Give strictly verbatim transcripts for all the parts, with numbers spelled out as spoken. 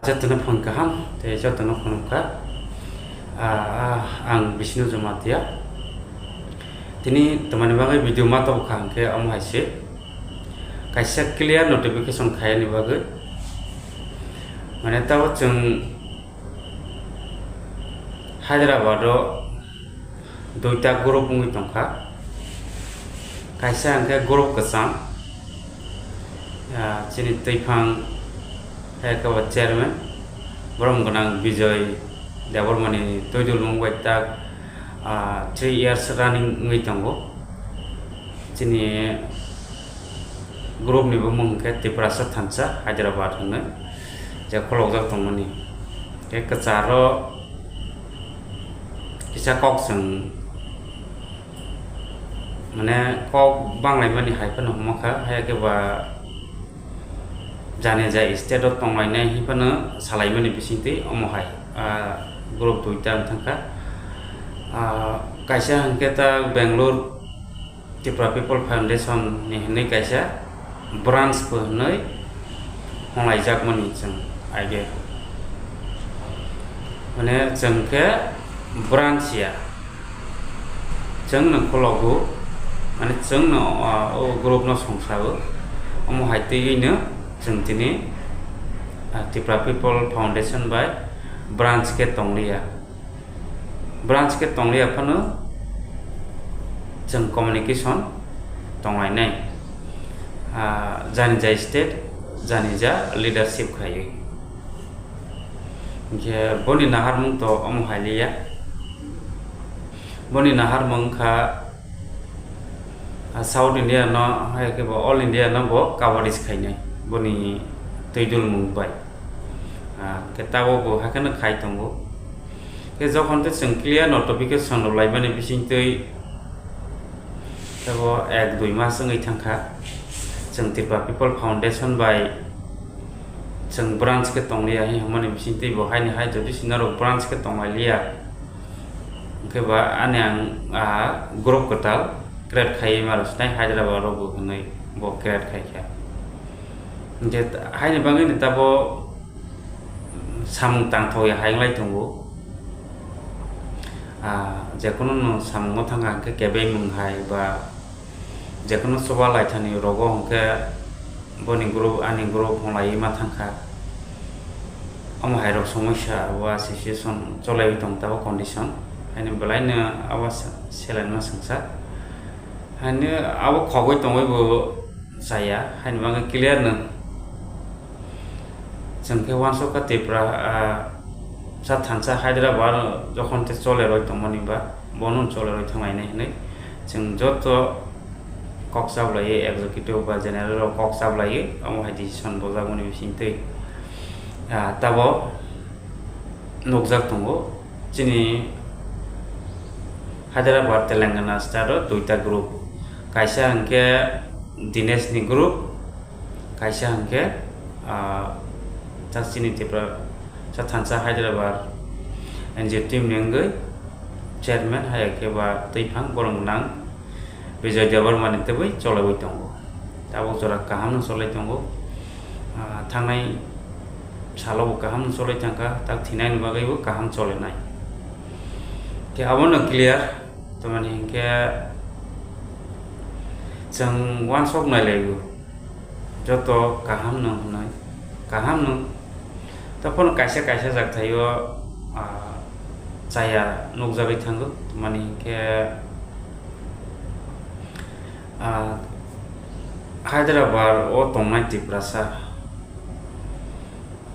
Jotono phone kaham tei jotono khulumkha. Ah, ah, ang Bishnu Jamatia. Tini tamani bagwi video ma tobokha hwnkhe omo hai se. Kaisa clear notification khaiyani bagwi. Mane tabo chwng Hyderabad o duita group wngwi tongkha. Kaisa hwnkhe group kwcham, ah, chini twiphang, hai khe bo chairman, borom gwnang Bijoy Debbarmani twidulmung bai tak, ah, three years running wngwi tongo. Chini group ni bumung hwnkhe Tiprasa Thansa Hyderabad hinwi je kholobjak tongmani. Tei kwcharo kisa kok chwng, mane, kok banglaimani hai phano hwnmakha, hai khe ba jani jai state o tonglainai hai phano salaimani bisingtwi omo hai, ah, group duita wng thangkha. Ah, kaisa hwnkhe ta Bangalore Tripura People Foundation ni hinwi kaisa branch bo hinwi hwnlaijakmani chwng, I guess. Mane chwng khe branch ya. Chwng no khologo, mane chwng no, ah, o group no songsa o. Omo hai twiwi no chwng tini, ah, Tripura People Foundation bai branch khe tongliya. Branch khe tongliya phano chwng communication tonglainai. Ah, jani jai state, jani ja leadership khaiwi. Hinkhe boni naharmung to omo hai liya. Boni naharmung kha, ah, South India no, hai khe bo All India no bo coverage khainai boni twidulmung bai. Ah, khe tabok bo hai kheno khai tongo. Khe jokhon tei chwng clear notification rw laimani bisingtwi tei bo ek dui mas wngwi thangkha, chwng Tripura People Foundation bai chwng branch khe tongliya hinwi hwnmani bisingtwi bo haini hai jodi si norok branch khe tonglailiya, hwnkhe ba ani ang, ah, group kwtal create khaiwi ma rw sinai Hyderabad o bo hwnwi bo create khai kha. Hinkhe haini bagwino tabo samung tangthokya hai wng lai tongo. Ah, jekheno no samung o thangkha hwnkhe kebengmung hai ba jekheno chuba laithani rogo hwnkhe boni group ani group hwnlaiwi ma thangkha. Omo hai rok somosya o association cholaiwi tong tabok condition. Haini belai no abo se-, seleng ma swngsa. Haini abo khogwi tongwi bo chaya, haini bagwi clear no. Chwng khe uansukha Tripura, ah, sa thansa Hyderabad jokhon tei choleroi tongmani ba, bono choleroi thanglainai hinwi chwng joto kok chablaiwi, executive ba general rok kok chablaiwi, omo hai decision bojakmani bisingtwi, ah, tabo nukjak tongo. Chini Hyderabad, Telangana state o duita group, kaisa hwnkhe Dinesh ni group, kaisa hwnkhe, ah, tak chini Tripura sa thansa Hyderabad N G O team ni wngwi chairman, hai khe ba twiphang borom gwnang Bijoy Debbarma ni twbwi cholaiwi tongo. Tabuk jora kaham no cholai tongo. Ah, thangnai salo bo kaham no cholai thangkha, tak thinai ni bagwi bo kaham cholenai. Khe abo no clear, tamani hinkhe chwng uansuk nai lai o. Joto kaham no hwnwi, kaham no. Tei phano kaisa kaisa jak thaio, ah, chaya nukjagwi thango, tamani hinkhe, ah, Hyderabad o tongnai Tiprasa,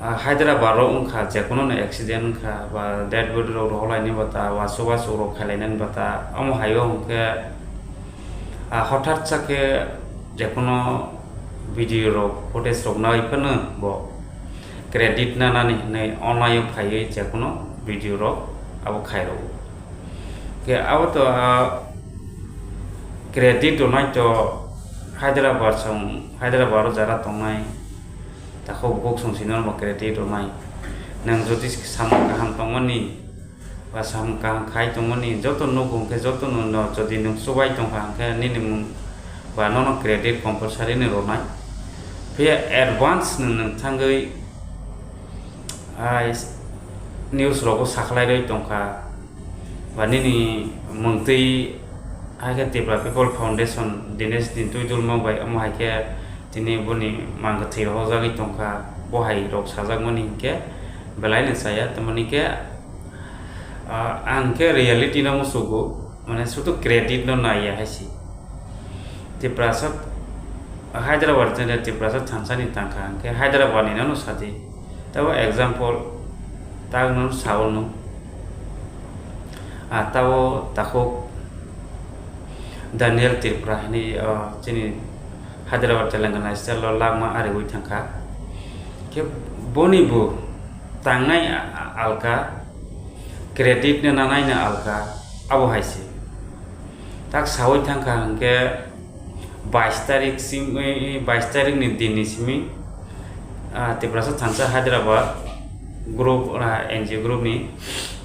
ah, Hyderabad o wngkha, jekono no accident wngkha, ba dead body rok rohorlaini bata, wasu wasu rok khailainani bata, omo hai o hwnkhe, ah, hothat sa khe jekono video rok, footage rok nai phano bo credit nanani hinwi online o phaiwi jekono video rok abo khairokgo. Khe abo to, ah, credit rwnai to Hyderabad song, Hyderabad o jara tongnai takhuk bukhuk song sino bo credit rwnai. Nwng jodi samung kaham tongmani, ba samung kaham khai tongmani joto nugo hwnkhe, joto no, no jodi nwng chubai tongkha hwnkhe nini mung ba nono credit compulsory ni rwnai. Phiya advance nwng, nwng thangwi Hai news rogo sakhlai rwi tongkha, ba nini mungtwi hai khe Tipra People Foundation Dinesh ni twi dulma bai omo hai khe tini boni mang kwthwi rohorjagwi tongkha, bo hai rok sajakmani hinkhe belai no chaya, tamoni khe, ah, ang khe reality no musugo, mane sudu credit no naiya hai si. Tiprasa Hyderabad jene Tiprasa thansa ni tangkha hinkhe Hyderabad ni no sadi. Tabo example, tak no sao no. Ah, tabo takhuk Daniel Tripura hinwi, ah, chini Hyderabad Telangana state o lakma ariwi thangkha. Khe boni bo tangnai a-, a-, alka, credit no nanai no alka, abo hai se. Tak sawi thangkha hinkhe bais tarik sim-, bais tarik ni din ni simi, ah, Tiprasa thansa Hyderabad group, ah, N G O group ni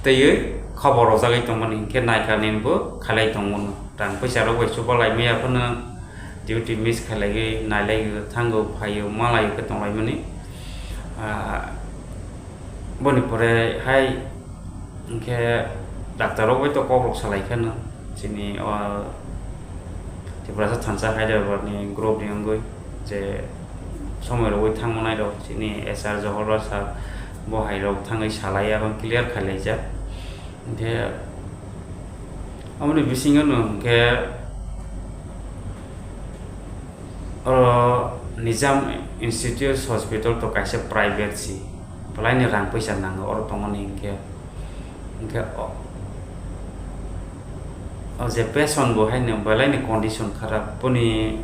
twiwi khobor rojagwi tongmani hinkhe naikha nini bo khalai tongmano. Rang puisa rok bai chubalai maya phano duty miss khailaiwi nailaiwi thango phaio malaio khe tonglaimani. Ah, boni pore hai hinkhe doctor rok bai to kok rok salai kheno chini o Tiprasa thansa Hyderabad ni group ni wngwi je somoi rogwi thangmanai rok chini S R Johor sir bo hai rok thangwi salai abang clear khailaijak. Hinkhe aboni bisingo no hinkhe oro Nizam Institute Hospital to kaisa private si, belai ni rang puisa nango oro tongmani hinkhe, hinkhe o, o je patient bo haino belai ni condition kharap, boni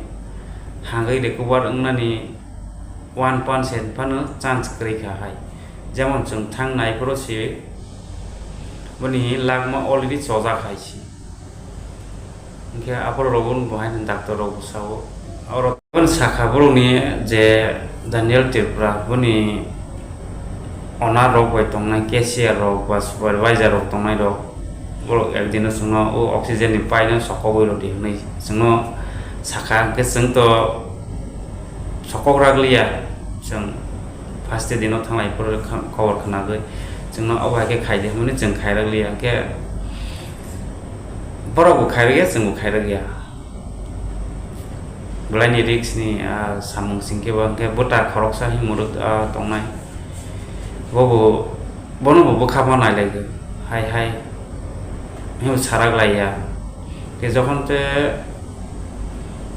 hangwi recover wngnani one percent phano chance kwrwi kha hai, jemon chwng thang nai phuru si boni lakma already chojak hai si. Hinkhe aphuru rok bo haino doctor rok bo sao. Oro sakha borokni je Daniel Tripura boni owner rok bai tongnai cashier rok ba supervisor rok tongnai rok, borok ekdino chwngno o oxygen ni pipe no sokogwi rwdi hinwi chwngno sakha, hinkhe chwng to sokok raglia, chwng first dino thanglai phuru kha-, khobor khnagwi chwngno obo hai khe khaidi hinmani chwng khairaglia, hinkhe borok bo khairokya, chwng bo khairokya. Belai ni risk ni, ah, samung singkhe bo hinkhe bwta khoroksa himorok, ah, tongnai. Bo bo, bono bo bwkha ma nailaigwi, hai hai. Himbo sarak laiya. Khe jokhon te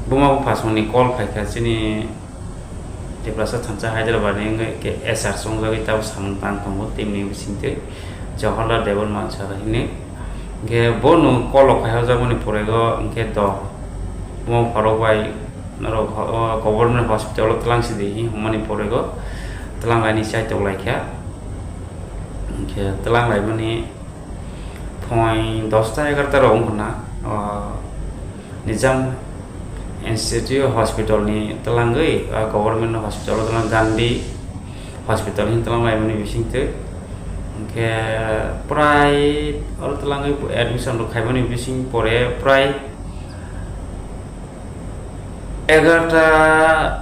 buma bupha songni call phaikha chini Tiprasa thansa Hyderabad ni wngwi khe S R songjagwi tabo samung tang tongo team ni bisingtwi Jawaharlal Debbarma sir hinwi. Hinkhe bono call rok phaijakmani pore go hinkhe do omo borok bai norok ho-, o government hospital o twlang sidi hinwi hwnmani pore go twlang laini chai tok laikha. Hinkhe twlang laimani phone dosta egarota rok wngkha na, o, Nizam Institute Hospital ni twlangwi, o, government hospital o twlang Gandhi Hospital hinwi twlang laimani bisingtwi. Hinkhe prai oro twlangwi admission rok khaimani bising pore prai egarota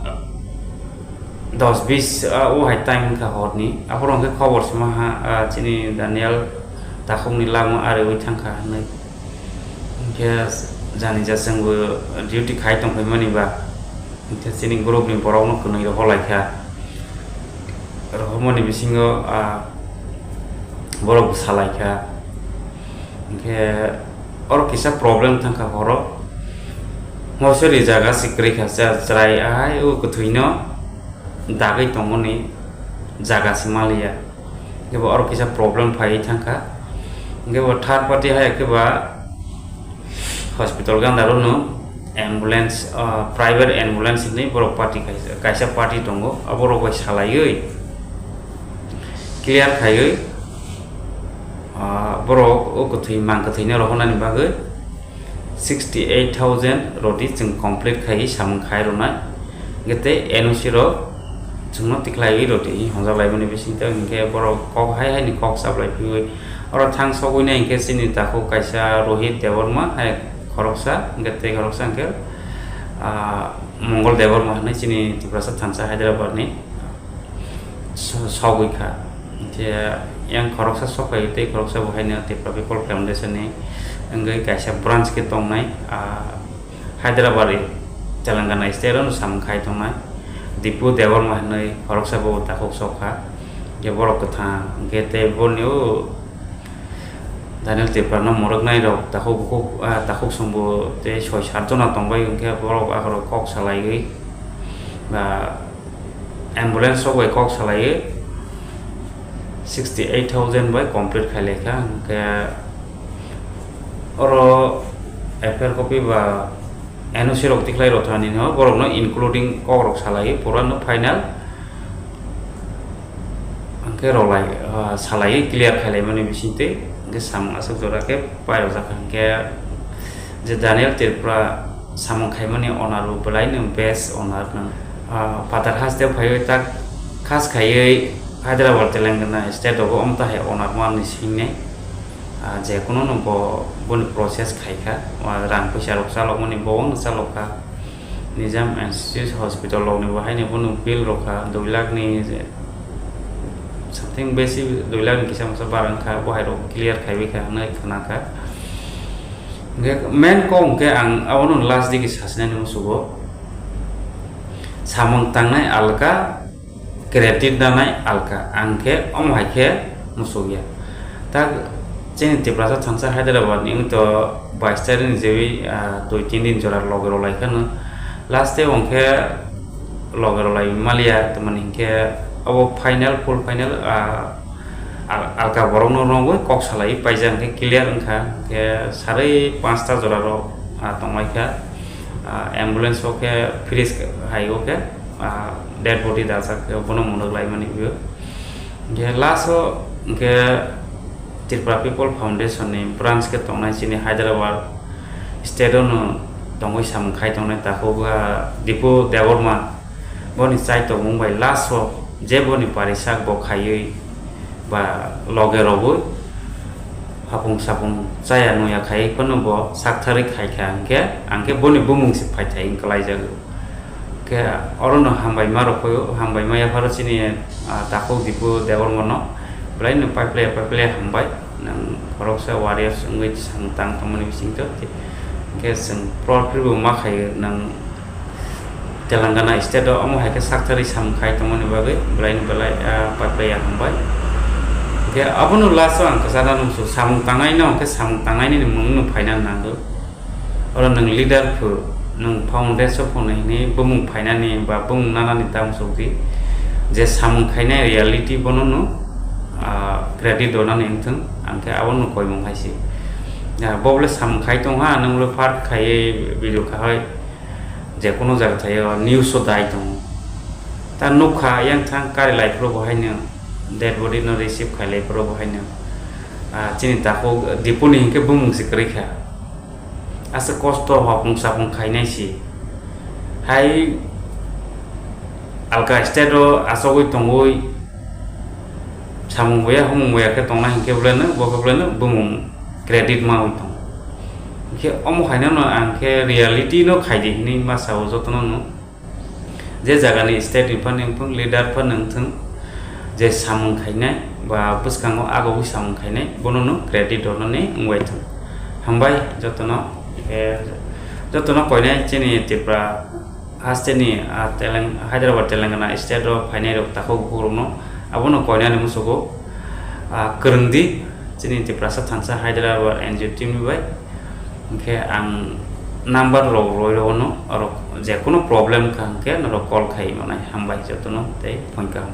dos bis, ah, o hai time wngkha horni. Aphuru hwnkhe khobor sima ha, ah, chini Daniel takhukni langma ariwi thangkha hinwi. Hinkhe jani ja chwngbo duty khai tongphaimani ba. Hinkhe chini group ni borokno kwnwi rohorlaikha. Rohormani bisingo, ah, borok bo salaikha. Hinkhe oro kisa problem thangkha horo. Morsori jaga se kwrwi kha, cha-, chwrai ahai o kwthwino dagwi tongmani jaga se maliya. Hinkhe bo oro kisa problem phaiwi thangkha. Hinkhe bo third party hai khe ba hospital gandaro no ambulance, ah, private ambulance hinwi borok party kaisa, kaisa party tongo, aborok bai salaiwi clear khaiwi, ah, borok o kwthwi mang kwthwino rohornani bagwi sixty eight thousand rodi chwng complete khaiwi samung khai rwnai. Hinkhe tei N O C rok chwngno tikhlaiwi rodi hinwi hwnjaklaimani bisingtwi hinkhe borok kok hai haini kok chaplai phiwi oro thang sogwinai hinkhe chini takhuk kaisa Rohit Debbarma hai khoroksa, hinkhe tei khoroksa hinkhe, ah, Mongol Debbarma hinwi chini Tiprasa thansa Hyderabad ni so-, sogwi kha. Khe yang khoroksa sok phai tei khoroksa bo haino Tipra People Foundation ni wngwi kaisa branch khe tongnai, ah, Hyderabad, Telangana state o samung khai tongnai Dipu Debbarma hinwi khoroksa bo takhuk sok kha. Khe borok kwthang khe tei boni o Daniel Tripura no mwrwknai rok takhuk bukhuk, ah, takhuk songbo tei soi sat jona tongbai hwnkhe borok akhoro kok salaiwi ba ambulance rok bai kok salaiwi sixty eight thousand bai complete khai laikha. Hwnkhe oro F I R copy ba N O C rok tikhlai rw thani no borok no including kok rok salaiwi pura no final. Hwnkhe rwlai, ah, salaiwi clear khailaimani bisingtwi hwnkhe samung aswk jora khe pairokjak hwnkhe je Daniel Tripura samung khaimani owner bo bwlaino best owner no. Ah, phatar haste phaiwi tak khas khaiwi Hyderabad, Telangana state rogo omtahai owner manwi singnai. Ah, je kuno no bo boni process khaikha, ah, rang puisa rok chalokmani bo wngno chalokha. Nizam Institute Hospital rokni bo haino bono bill rokha dui lakh ni je something besi dui lakh ni kisa masa bar wngkha, bo hai rok clear khaiwi kha hwnwi khwnakha. Hwnkhe main kok hwnkhe ang abono last digi sasinani musugo samung tangnai alka, credit nanai alka, ang khe omo hai khe musukya. Tak chini Tiprasa thansa Hyderabad ni wngto bais tarik ni jewi, ah, dui tin din jora loge rw lai kheno. Last e hwnkhe loge rw lai maliya, tamani hinkhe abo final, full final, ah, al-, alka borok no rwgwi kok salai paijak hinkhe clear wngkha, hinkhe sarwi panchta jora rok, ah, tonglaikha. Ah, ambulance o khe fridge hai o khe, ah, dead body dajak, bono mwrwk laimani bo. Hwnkhe last o hwnkhe Tripura People Foundation ni branch khe tongnai chini Hyderabad state o no tongwi samung khai tongnai takhuk, ah, Dipu Debbarma, boni chai tongmung bai last o je boni parisak bo khaiwi ba loge rogwi hapung sapung chaya nuya khai phano bo saktharwi khai kha, hwnkhe ang khe boni bumung se phaithai wng kwlai jago. Khe oro no hambai ma rw phaio, hambai ma yapharo chini, ah, takhuk Dipu Debbarma no belai no paiplaya paiplaya hambai, nwng khoroksa warriors wngwi samung tang tongmani bisingtwi. Khe chwng proud khe bo ma khaio nwng Telangana state o omo hai khe saktharwi samung khai tongmani bagwi belai ni belai, ah, paiplaya hambai. Khe abono last o ang kwcharo nuksu samung tangnai no, khe samung tangnai ni mung no phaina nango. Oro nwng leader phu, nwng foundation phu hinwi bumung phainani ba bumung nanani ta musuk di. Je samung khainai reality bono no, ah, credit donani wngthung, ang khe abono koimung hai se. Ah, bo bole samung khai tong ha, nwng bole part khaiwi video kahai je kono jaga thaio news o dai tongo. Ta nukha yang thang kari lai phuru bo haino dead body no receive khai lai phuru bo haino, ah, chini takhuk Dipuni hinkhe bumung se kwrwi kha. Aswk kosto hopung sapung khainai se. Hai alka state o achogwi tongwi samung boya humung boya khe tongnai hinkhe bwleno, bo khe bwleno bumung credit mawi tongo. Hinkhe omo khainano ang khe reality no khaidi hinwi ma sao jotono no. Je jagani state ni phano wngthung, leader phano wngthung, je samung khainai ba bwskango agogwi samung khainai, bono no credit rwnani wngbai thung. Hambai jotono, eh, jotono koinai chini Tripura hasteni, ah, Teleng-, Hyderabad, Telangana state o phainai rok takhuk bukhuk rokno abono koinani musugo, ah, kwrwngdi chini Tiprasa thansa Hyderabad N G O team ni bai. Hwnkhe ang number rok roi rogno, orok je kono problem kha hwnkhe norok call khai manai. Hambai jotono tei phone kaham.